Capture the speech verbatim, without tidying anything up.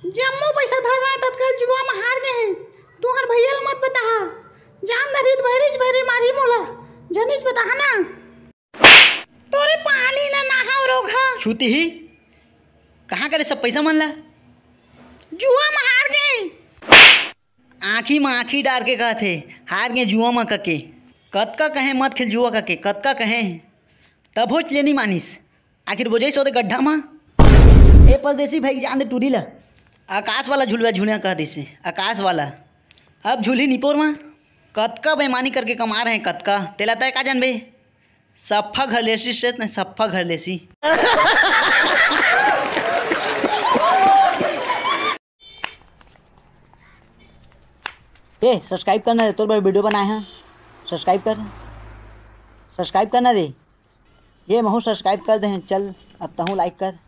जम्मो पैसा धरवाए ततका जुआ म हार गे हे। तुंहर भैया ल मत बताहा। जान धरही त भैरीच भैरी मारही मोला। झनिच बताहा ना। तोरे पानी ना नहाव रोगहा। छूती ही। कहाँ करे सब पैसा मन ला? जुआ म हार गे। आँखी म आँखी डार के कहत हे, हार गे जुआ म कके। कतका कहे मत खेल जुआ कके, कतका कहे। तभोच ले नी मानिस। आखिर बोजइस ओदे गड्ढा म। ए परदेसी भाई जान दे टूरी ला। आकाश वाला झुलवा झुलिया कह दिसे, आकाश वाला। अब झुलही निपोर म। कतका बेईमानी करके कमा रहे, कतका। तेला तय का जानबे? सफ्फा घर लेसी से तय सफ्फा घर लेसी। ए, subscribe करना रे, तोर बर video बनाए हैं, subscribe कर, subscribe करना रे। ये महू subscribe कर दे हैं, चल अब तहूँ like कर।